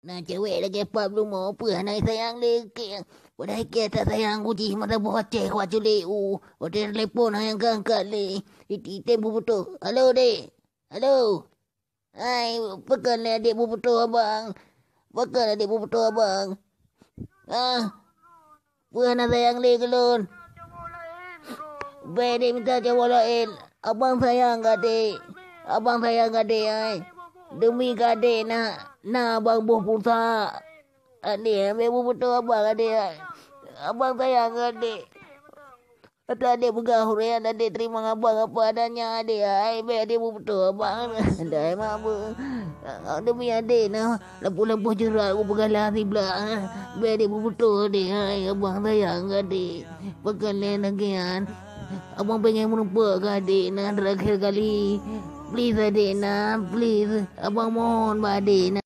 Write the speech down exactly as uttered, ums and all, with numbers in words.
Na cewek lagèe pat blumo, peue hana sayang lé kèe. Padahai kèe that sayang ku jih mata boh Aceh kuacut lé u. Watèe telepon hana ka angkat lé. Iti-, item beubeutôi. Halo, dek. Halo. Hai, pakon lé adek beubeutôi abang? Pakon adek beubeutôi abang? Ah, peue hana sayang lé keu lôn? Bèk dek mita cowok laén. Abang sayang keu adek. Abang sayang keu adek, ai. Deumi keu adek na, na abang boh pulsa. Adek, bèk beubeutôi abang, adek, ai. Abang sayang keu adek. Ata adek peugah ureueng, adek teurimong abang apa adanya, adek, ai. Bèk adek beubeutôi abang. Dai mabeu. Deumi adek na, lampôh-lampôh jeurat kupeugah lam siblah. Bèk adek beubeutôi adek, ai. Abang sayang keu adek. Pakon lé lagèe nyan. Abang pengen meurumpok keu adek na terakhir kali. Please adek na, please. Abang mohon bak adek na.